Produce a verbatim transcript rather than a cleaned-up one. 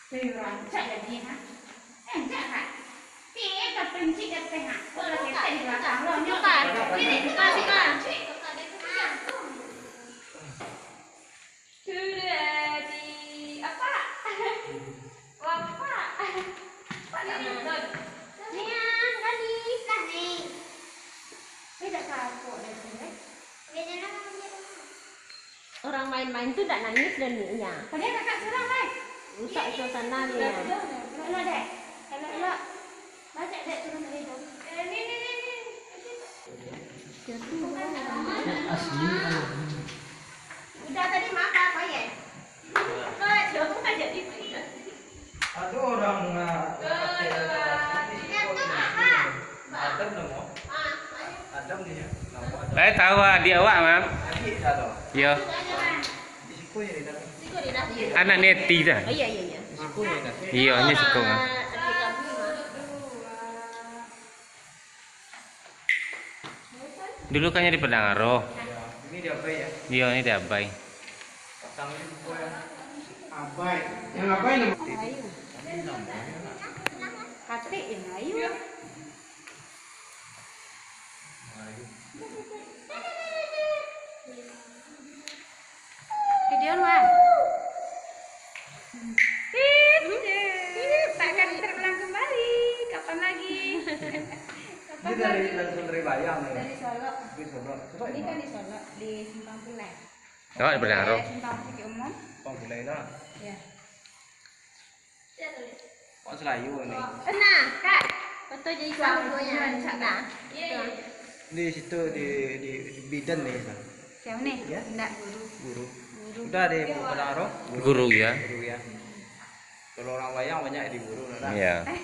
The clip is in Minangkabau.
Wih, rancak jadi, ha? Rancak, ha? Pih, ka prinsip dapek, ha? Kok lah ketek di balakang, lo, nyo. Bukan. Ini, bukan, bukan. Sudah di apa? Bapak. Pak tak nonton. Nian, Dani, lah, Ning. Beda kapok dah tu, eh. Beda nama dia. Orang main-main tu ndak nangis dan niknya. Padahal kakak surang, Bai. Rusak suasana ni, ya. Elok, elok, elok, dek. Elok, elok. Baca dek turun dari jauh. Eh, ni, ni, ni, ni. Asli. Udah tadi makan apa, ya? Ada orang, ah, Adam nama? Adam ni, ya? Nama Adam. Lai tahu adiak awak, Mam? Adiak dah tahu. Yo. Di siko ya, Adam. Anak Neti dah. Oh, iya, iya, iya. Di siko ya, Adam. Iyo, hanya siko, Mam. Dulu kan di Padang Aroh. Ini di Abai, ya? Iyo, ini di Abai. Patang ini buku, ya. Abai. Yang Abai nama? Katik yang Melayu. Video luar. Tit, tit. Takkan terulang kembali. Kapan lagi? Kapan lagi? Ini dari, langsung dari Bayang, ya? Dari Solok. Dari Solok. Coba. Ini kan di Solok, di Simpang Pulai. Oh, di Padang Aroh. Simpang Pulai Umum. Simpang Pulai lah. Ya. Kok Selayu ni? Nah, Kak. Foto jadi suami gue ya. Nah. Iya, iya. Di situ, di, di, di bidan ni, Bang. Siapa nih? Ya? Enggak, guru. Guru. Guru. Udah di Padang Aroh? Guru, ya. Guru, ya. Kalau orang Bayang banyak di guru, nah. Iya.